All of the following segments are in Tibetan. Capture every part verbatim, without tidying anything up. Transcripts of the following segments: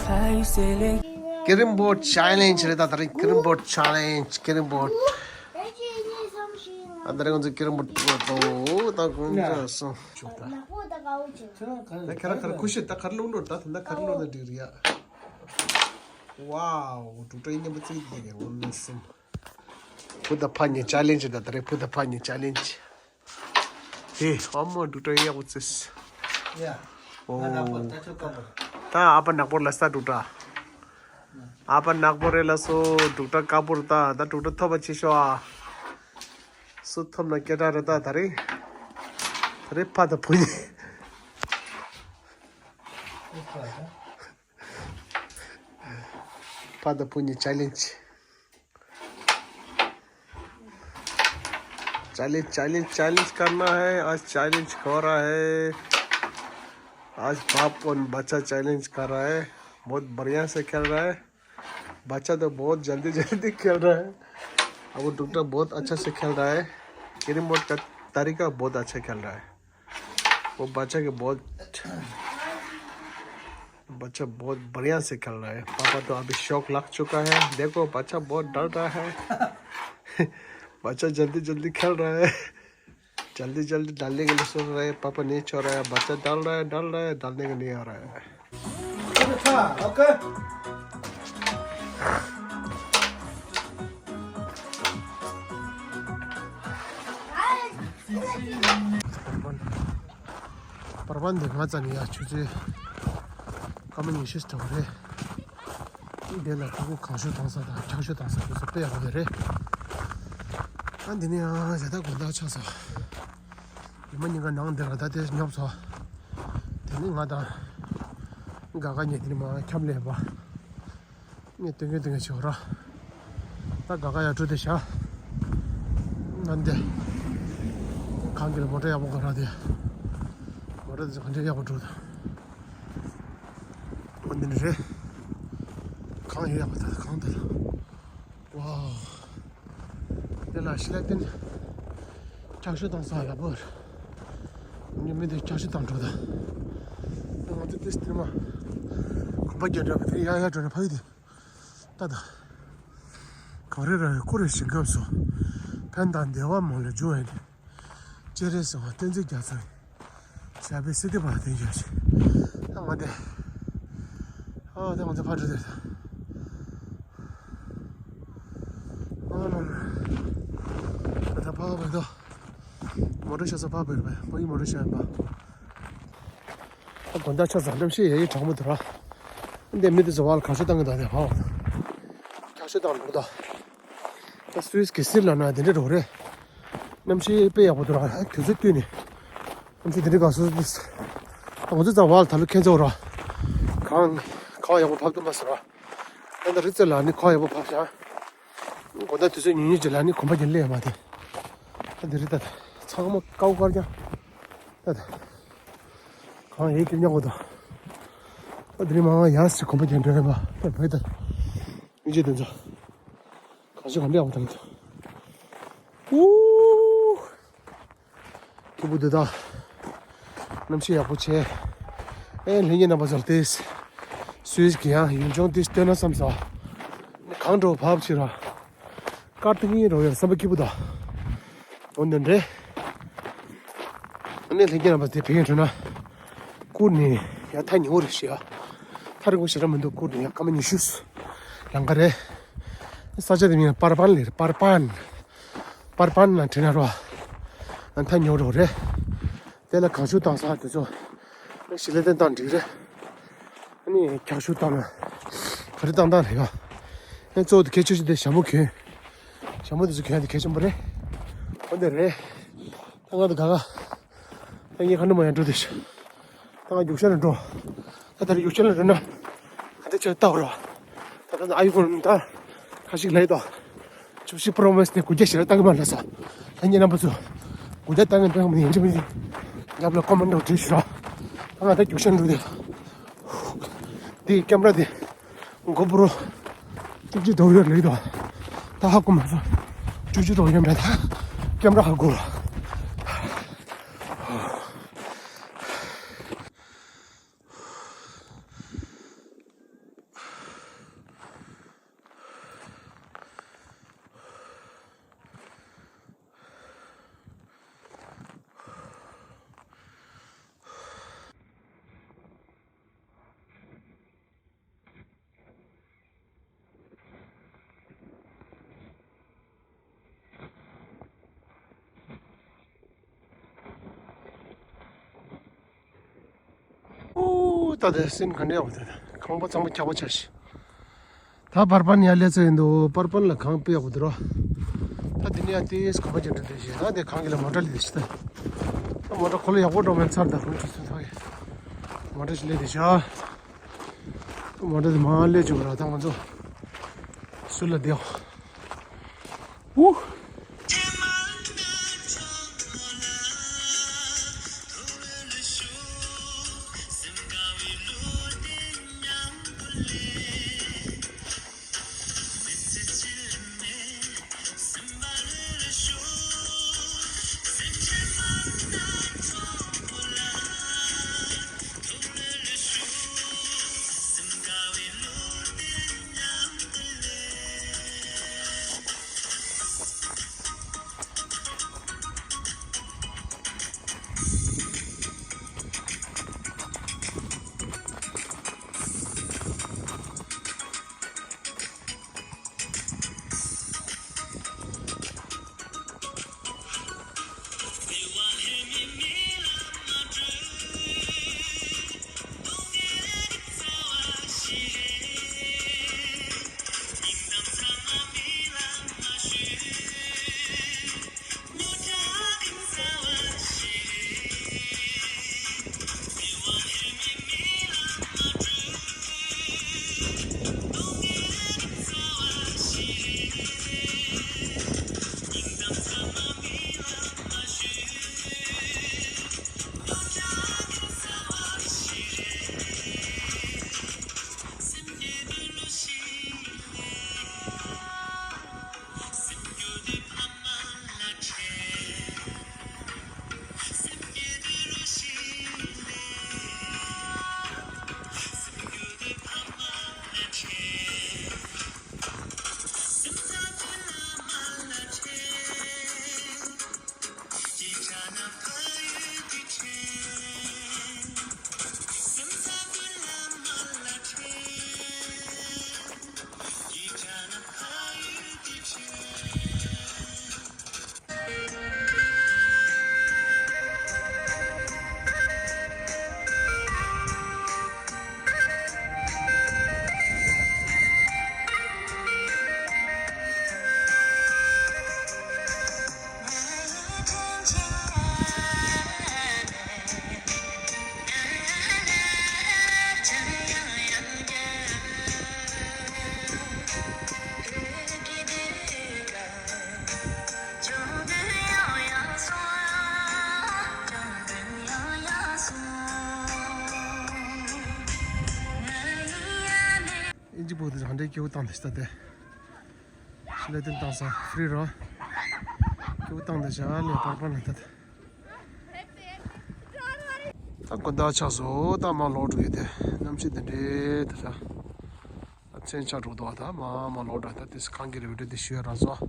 ཀེ་རེམ་བོཌ་ཆེ་ལེན་ཇི་རེད་ད། ད་རིང་ཀེ་རེམ་བོཌ་ཆེ་ལེན་ཇི། ཀེ་རེམ་བོཌ། ཨ། ད་རིང་ང་ཚོ་ཀེ་རེམ་བོཌ་འགྲོ་འདུག་ད་དགོང་དག་སོང་། ད་ཁ་ར་ཁ་ར་ཁུ་ཤི་ད་ཁ་ར་ལུང་འགྲོ་ད། ད་ཁ་ར་ལུང་ན་འགྲིག་རེད་ཡ། ཝའོ། འབྲུག་སྒྲ་ཡིན་མཉམ་པོ་བརྩེགས་དེ་གས་འོ་ན་སོང་། བུ་དང་ཕ་གཉིས་ཆེ་ལེན་ཇི་ད། ད་རེས་བུ་དང་ཕ་གཉིས་ཆེ་ལེན་ཇི། དེ་ཨ་མ་འབྲུག་སྒྲ་ཡག་པོ་བརྩེགས། ཡ། ཨོ། ང་ནག་པོ་ད་ཆོ་དཀར་པོ། ད་ཨ་ཕ་ནག་པོ་ལ་ས་འབྲུག་སྒྲ། ཨ་ཕ་ནག་པོ་རེད་ལ་སོ། འབྲུག་སྒྲ་དཀར་པོ་རེད་ད། ད་འབྲུག་སྒྲ་ཐོབ་པ་ཆེ་ཤོག་ཨ། སུ་ཐོབ་ན་སྐད་གྲགས་རེད་ད། ད་རེད། ད་རེད་ཕ་དང་བུ་གཉིས། ཕ་དང་བུ་གཉིས་ཆེ་ལེན་ཇི། challenge, challenge, challenge करना है। आज चैलेंज हो रहा है। आज बाप और बच्चा चैलेंज कर रहा है। बहुत बढ़िया से खेल रहा है। बच्चा तो बहुत जल्दी जल्दी खेल रहा है। अब वो टुकड़ा बहुत अच्छा से खेल रहा है। कैरम बोर्ड का तरीका बहुत अच्छा खेल रहा है। वो बच्चा के बहुत, बच्चा बहुत बढ़िया से खेल रहा है। पापा तो अभी शौक लग चुका है। देखो, बच्चा बहुत डर रहा है। बच्चा जल्दी जल्दी खेल रहा है। जल्दी जल्दी डालने के लिए सोच रहा है। पापा नहीं छोड़ रहा है। बच्चा डाल रहा है, डाल रहा है, डालने का नहीं आ रहा है। པར་པན་འདི་ང་ཙ་ནས་ཡ་ཆུ་ཚོད་སྐར་མ་ཉི་ཤུ་ཙམ་རེད། འདི་ལ་ཕྲུ་གུ་གང་ཤོས་བཏང་ས་དང་འཁྱག་ཤོས་བཏང་ས་དེ་ཚོ་དཔེ་ཡག་པོ་ཡོད་རེད། ཨ་འདི་ནས་ཡང་ཡ་ད་དགོང་དག་ཆགས་སོང་། ཉི་མ་གཉིས་ཀ་ནང་འདི་ལ་ད་དེ་ཉོབ་སོང་། དེ་ནས་ང་དང་དགའ་དགའ་གཉིས་དེ་ནས་མར་ཁྱམས་ལ་ཕེབས། ངས་སྟོན་གིན་སྟོན་གིན་བྱེད་འོ་ར། ད་དགའ་དགའ་ཡར་འགྲོ་དེ་བཞག་ང་འདི། གང་གི་ལ་མོ་ཊ་ཡག་པོ་ག་ར་དེ། མོ་ཊ་དེ་ཚོ་ག་འདྲ་ཡག་པོ་འགྲོ་ད། འོ་འདི་ནི་རེད། གང་ཡག་པོ་ད་གང་དེ་ལ། ཝའོ། དེ་ལ་ཤི་ལ་ཏན། འཁྱག་ཤོས་བཏང་ས་ཡག་པོ་རེད། ངས་མི་དེ་འཁྱག་ཤོས་བཏང་འགྲོ་ད། ང་ཚོ་ཏིས་ཏིར་མ། གོམ་པ་རྒྱག་འགྲོ་བ་དེ་ཡག་ཡག་འགྲོ་ནས་ཕ་གི་དེ། ད་ད། གངས་རི་ར་བའི་སྐོར་རེ་ཞིག་བརྒྱབ་སོང་། ཕན་དང་བདེ་བ་མང་ལ་འབྱུང་བའི་གནས། སྤྱན་རས་གཟིགས་དབང་བསྟན་འཛིན་རྒྱ་མཚོ་ཡི། ཞབས་པད་སྲིད་མཐའི་བར་དུ་བརྟན་གྱུར་ཅིག་ད་ང་འདི། ཨ་ད་ང་ཚོ་ཕར་འགྲོ་དེ། ཨ་ནང་ན། ད་ཕར་བས་དོ། མོ་ཊ་ཤ་ཚ་ཕར་བས་རེད་པས། ཕ་གི་མོ་ཊ་ཤ་ཡིན་པ། ད་དགོང་དག་ཆ་ཚང་འགྲམ་ཤེས་ཡ་ཡི་གྲོགས་མོ་དུ་ར། འདི་མི་འདི་ཚོ་བ་ལ་ག་ཤོད་བཏང་གི་འདུག་དེ་ཧོ། ག་ཤོད་བཏང་འདུག་ད། ད་སུད་སི་གི་སིར་ལ་ན་དེ་འདྲ་འགྲོ་རེད། གནམ་གཤིས་དཔེ་ཡག་པོ་འདུག་ར། དུས་ཚོད་བསྟུན་ནས། གནམ་གཤིས་དེ་འདྲ་ག་སོ་སོ་ད་ང་ཚོ་ཚང་བ་ལ་ད་ལོ་ཁྱེད་ཚོ་ར། གང་། གང་ཡག་པོ་བབས་འདུག་མ་ཟེར་ར། ད་ད་རི་རྩེ་ལ་ནི་གང་ཡག་པོ་བབས་ཤག་དགོང་དག་དུས་ཚོད་ཉུང་ཉུང་ཅིག་ལ་ནི་གོམ་པ་རྒྱག་སླེབས་ཡོད་མ་དེ། ད་དེ་རི་ད་ད་ཚང་མ་ཀའུ་དཀར་རྐྱང་། ད་ད། གང་ཡིན་ཀྱི་སྙོག་གོ་ད། ཨ་དེ་རིང་མ་ཡར་སི་གོམ་པ་རྒྱག་འགྲོ་ཡོད་པ་ད་བོད་ད། ཡིན་གྱི་དེ་ཚོ། གང་ཞིག་གམ་ཡག་པོ་དང་ད། ཨུ། ཐུ་བུ་དེ་ད། གནམ་གཤིས་ཡག་པོ་བྱས། ཨེ་ལྷན་རྒྱས་རྣམ་པ་ཚོར་ཏེ། སུད་སི་གི་ཡང་ཡུལ་ལྗོངས་ཏེ་སྟོན་ན་བསམ་ས། གང་འགྲོ་བབ་ཕྱིར་ར། དཀར་ཏིང་ངེ་རོ་ཡར་བསམ་པ་སྐྱིད་པོ་དང་། འོ་འདི་འདྲས། ཨ་ནི་ལྷན་རྒྱས་རྣམ་པ་དེ་བེད་ཡོད་ན། བསྐུར་ནས་ཡ་ཐག་ཉེ་བོ་རེ་ཞིག་ཡ། ཐག་རིང་པོ་ཞེ་དྲག་མི་འདུག་བསྐུར་ནས་ཡ་སྐར་མ་ཉི་ཤུ། ལམ་ཁ་རེད། ས་ཆ་དེ་མིང་ལ་པར་པན་ལེར་པར་པན། པར་པན་ན་དྲན་ན་རོ། ཨ་ཐག་ཉེ་བོ་རེད། དེ་ལ་གངས་ཤུག་བཏང་ས་དེ་ཚོ། ཞི་ལི་ཏན་བཏང་འགྲིག་རེད། ཨ་ནི་འཁྱག་ཤུག་བཏང་ན། ག་རེ་བཏང་བཏང་རེད་ཡ། ཨ་གཙོ་བོ་དེ་གལ་ཆེ་ཤོས་དེ་ཞྭ་མོ་གྱོན། ཞྭ་མོ་དེ་ཚོ་གྱོན་ཡ་དེ་གལ་ཆེན་པོ་རེད། འོ་འདི་རེད། ད་ང་དང་ག་ག་ད་ངས་ཁ་འདྲ་མ་ཡང་འགྲོ་དེ་ཤི། ད་ང་རྒྱུག་ཤར་ལ་འགྲོ། ད་ད་རེས་རྒྱུག་ཤར་ལ་འགྲོ་ན། ག་དེ་ཆེ་ལྟ་བར་བ། ད་ད་ཨ་ཡུ་ཁོ་ན་ད། ཁ་ཞིག་ལས་དོ། ཆུ་ཤི་པྲོ་མེས་དེ་གུ་རྒྱ་ཞེ་དྲག་བཏང་གི་མ་ལ་ས། ལྷན་རྒྱས་རྣམ་པ་ཚོ། གུ་རྒྱ་བཏང་གི་འདྲ་མི་ཡིན་གཅིག་མི་ཡིན། རྒྱབ་ལ་ཀོ་མེན་ཊི་འདྲ་བྲིས་ཤོག་ད་ང་ད་རྒྱུག་ཤར་འགྲོ་དེ། དེ་ཀེམ་ར་དེ། གོ་པྲོ། ཏིག་ཅི་དོ་ཡོད་ལེགས་དོ། ད་ཧ་གོ་མ་སོང་། ཅུ་ཅུ་དོ་ཡོད་མེད་ད། ཀེམ་ར་ཧ་གོ། ད་དེ་སེམས་ག་འདྲ་ཡོད་དེ། ཁང་པ་ཚང་མ་ཁྱབ་པ་ཆགས་ཤིག་ད་པར་པན་ཡར་སླེབས་ཚར་ཡིན་འདུག་པར་པན་ལ་ཁང་པ་ཡག་པོ་འདུག་རོ། ད་དེ་ནས་ཡར་ཏིས་གོམ་པ་ཅིག་འགྲོ་དུས་ཤིག་ད་དེ་ཁང་གི་ལ་མོ་ཊ་སླེབས་དུས་ཤིག་ད་མོ་ཊ་ཁོ་ལ་ཡག་པོ་འགྲོ་མེད་ཚར། ད་ཧུན་ཁྲི་སུན་ཐོག་གི་མོ་ཊ་ཞིག་སླེབས་དུས་ཤིག་མོ་ཊ་དེ་མར་སླེབས་བཅུག་ར། ད་ང་ཚོ་ཟུར་ལ་བསྡད། ཨུ། ཨིན་ཇི་བོད་དུ་རང་འདྲའི་སྐྱེ་བོ་བཏང་དེ་ཤི་ད་དེ། ཤི་ལ་དེ་བཏང་ས་ཧྥི་རི་རོ། སྐྱེ་བོ་བཏང་དེ་ཤ་ལས་པར་པར་ལ་ད་དེ། ད་དགོན་བདག་ཆགས་སོ། ད་མ་ལོག་འགྲོ་ཡོད་དེ། གནམ་གཤིས་དེ་འདྲའི་དེ་ཤ། མཚན་ཆགས་འགྲོ་འདུག་ད་མ་མ་ལོག་འགྲོ། ད་དེ་སི་ཁང་གི་རེ་བ་དེ་ཞུ་ཡ་ར་སོ།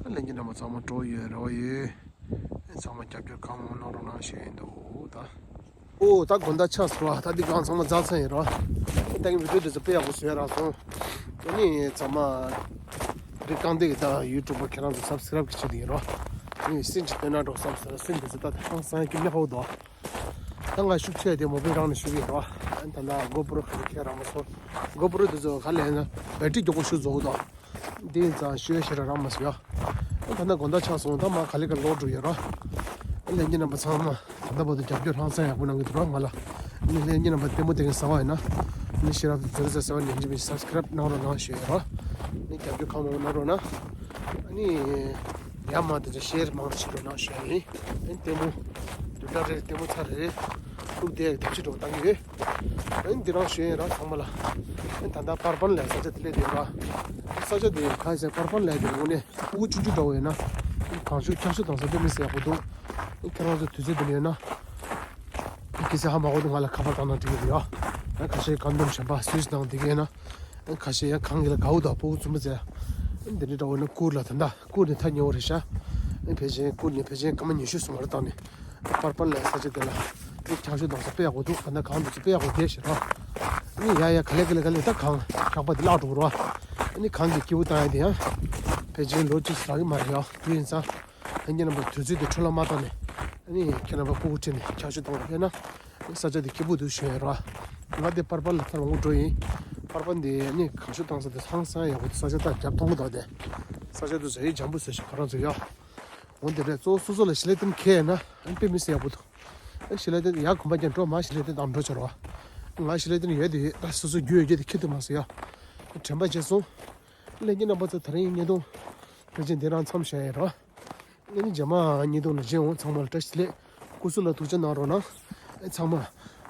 ལན་གྱི་ནམ་ཚང་མ་འགྲོ་ཡོད་རོ་ཡོད། ཚང་མ་རྒྱབ་སྐྱོར་གང་མང་གནང་རོགས་གནང་ཞུ་ཡིན་འདུག་ད། ཨོ་ད་དགོང་དག་ཆགས་སོང་། ད་འདི་གང་ཚང་མ་རྫག་ཚང་ཡིན་རོ། ད་གི་བི་ཌིའོ་འདི་ཚོ་དཔེ་ཡག་པོ་བཟོས་རག་སོང་། དེ་ནི་ཚང་མ་རི་རྐང་སྟེགས་ད་ཡུ་ཊུབ་པ་ཁྱེད་རང་ཚོ་སབ་སི་ཀ་རབ་གི་ཆེད་དུ་ཡིན་རོ། ཨ་ནི་སེམས་ཀྱི་བསྟོད་ན་འགྲོ་བསམ་ཟེར་སེམས་འདི་ཚོ་ད་ཧང་སང་གི་མི་ཧོ་དོ། ད་ང་ཤུགས་ཆེ་དེ་མོ་བི་རང་ནས་ཤུགས་ཡིན་རོ། ཨ་ནི་ད་ལྟ་གོ་པུ་རོ་ག་རེ་ཁྱེད་རང་མ་སོང་། གོ་པུ་རོ་འདི་ཚོ་ག་ལས་ན་བེ་ཊི་རི་མགྱོགས་པོ་ཤུགས་རྫོགས་དོ། འདི་ཡིན་ཙང་ཞུ་ཡ་ཞེ་དྲག་རག་མ་སོང་ཡ། ཨ་ད་ལྟ་དགོང་དག་ཆགས་སོང་། ད་མ་ག་ལེ་ག་ལོག་འགྲོ་ཡོད་རོ། ཨ་ལྷན་རྒྱས་རྣམ་པ་ཚང་མ་ད་ལྟ་བར་དུ་རྒྱབ་སྐྱོར་ཧང་སང་ཡག་པོ་གནང་གི་འདུག་རོ་ང་ལ། ཨ་ནི་ལྷན་རྒྱས་རྣམ་པ་ལྟད་མོ་དེ་ག་ཟ་བ་ཡིན་ན། ཨ་ནི་ཤེར་ཨབ་ཛེ་རོ་ཛེ་རོ་སེ་བན་ལྷན་རྒྱས་མི་སབ་སི་ཀ་རབ་གནང་རོགས་གནང་ཞུ་ཡ་རོ། ཨ་ནི་རྒྱབ་སྐྱོར་གང་མང་པོ་གནང་རོགས་གནང་། ཨ་ནི་ཡ་མ་དེ་ཚོ་ཤེར་མང་བྱེད་རོགས་གནང་ཞུ་ཡ་ཡིན། ཨ་ནི་ལྟད་མོ་བདུན་ཕྲག་རེ་ལྟད་མོ་ཚར་རེ་རེ་ཐུག་དེ་ཐབས་ཤེས་འགྲོ་བཏང་གི་ཡོད། ཨ་ནི་འདི་རང་ཞུ་ཡིན་ར་ཚང་མ་ལ། ཨ་ནི་ད་ལྟ་པར་པན་ལ་ས་ཆ་དེ་སླེབས་དེ་ར། ས་ཆ་དེ་ག་ཟེར་པར་པན་ལ་དེ་ངོ་ནས་ཕྲུ་གུ་ཆུང་ཆུང་འདྲ་བོ་ཡོད་ན། ཨ་ནི་གང་ཤུགས་ཁྱབ་ཤུགས་དང་ས་དེ་མི་ཟེར་ཡག་པོ་འདུག་ཨ་ནི་ཁྱེད་རང་ཚོ་དུས་ཚོད་དེ་ཡོད་ན། ཨ་ནི་གལ་སྲིད་ཧ་མ་གོ་འདུག་ང་ལ་ཁ་པར་བཏང་ན་འགྲིག་གི་རེད་ཡ། ཨ་ཁ་ཤས་གང་འདོམ་གཞན་པ་སུས་བཏང་དེ་གས་ན། ཨ་ཁ་ཤས་ཡང་གང་གི་ལ་དགའ་བོ་དང་ཕྲུ་གུ་བཙུན་མ་ཟེར། ཨ་ནི་འདི་འདྲ་འདྲ་བོ་ཡོད་ན་བསྐུར་ལ་ད་ལྟ། བསྐུར་ནས་ཐག་ཉེ་བོ་རེད་ཤག་ཨ་ནི་ཕལ་ཆེར་བསྐུར་ནས་ཕལ་ཆེར་སྐར་མ་ཉི་ཤུ་སུ་མ་རེ་བཏང་ནས་པར་པན་ལ་ས་ཆ་དེ་ལ་དེ་ཁྱབ་ཤུགས་གཏོང་ས་དཔེ་ཡག་པོ་འདུག་ད་ལྟ་གངས་འདི་ཚོ་དཔེ་ཡག་པོ་བསྡད་ཤག་ར། ཨ་ནི་ཡ་ཡ་ག་ལེ་ག་ལེ་ག་ལེ་ད་གངས་འཁྱག་པ་འདི་བརླག་འགྲོ་གི་ར། ཨ་ནི་གངས་ཀྱི་སྐྱིད་པོ་བཏང་ཡ་དེ་ཡང་ཕལ་ཆེར་ལོ་གཅིག་ཙམ་རག་གི་མ་རེད་ཡ། དེ་ཡིན་ཙང་ཨ་ནི་རྣམ་པ་དུས་ཚོད་དེ་འཕྲོ་བརླག་མ་བཏང་ནས་ཨ་ནི་ཁྱེད་རྣམ་པ་སྤུ་གུ་ཁྲིད་ནས་ཁྱབ་ཤུགས་གཏོང་རོགས་ཕེབས་ན། ཨ་ནི་ས་ཆ་དེ་སྐྱིད་པོ་འདུག་ཞུ་ཡ་ར། ང་དེ་པར་པར་ལ་ཚར་འོང་འགྲོ་ཡིན། པར་པར་འདི་ནི་གང་ཤུ་བཏང་ས་དེ་ཧང་སང་ཡག་པོ་འདུག་ས་ཆ་ད་རྒྱབ་མཐོང་གི་འདུག་དེ། ས་ཆ་དུ་ཟེ་ཡི་འཇམ་པོ་ཟེ་ཞིག་ཁོ་རང་ཚོ་ཡ། འོ་དེ་རེད། གཙོ་བོ་སོ་སོ་ལ་ཞི་ལས་དེ་ཁེ་ཡིན་ན་ཨ་དཔེ་མི་སྲིད་ཡག་པོ་འདུག་ཨ་ཞི་ལས་དེ་ཡག་གོམ་པ་རྒྱག་འགྲོ་མ་ཞི་ལས་དེ་དང་འགྲོ་ཆོར་བ། ང་ཞི་ལས་དེ་ནི་ཡོད་དེ་ཡོད། ད་སོ་སོ་རྒྱུ་ཡོད་རྒྱུ་དེ་ཁེ་ཐུབ་མ་སོང་ཡ། དྲན་པ་བརྗེད་སོང་། ལས་ཀྱི་རྣམ་པ་ཚོ་ད་རིང་བརྙན་ཐུང་ཕལ་ཆེར་འདི་རང་མཚམས་བཞག་ཡིན་རོ། ཨ་ནི་རྗེས་མ་བརྙན་ཐུང་ནང་མཇལ་འོང་། ཚང་མ་ལ་བཀྲ་ཤིས་བདེ་ལེགས། སྐུ་གཟུགས་ལ་ཐུགས་ཆེ་གནང་རོགས་གནང་། ཨེ་ཚང་མ།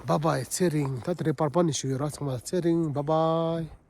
བཱའི་བཱའི། ཚེ་རིང་། ད་དེ་རིང་པར་པར་ནས་ཞུ་ཡོད་ར། ཚང་མ་ལ་ཚེ་རིང་། བཱའི་བཱའི།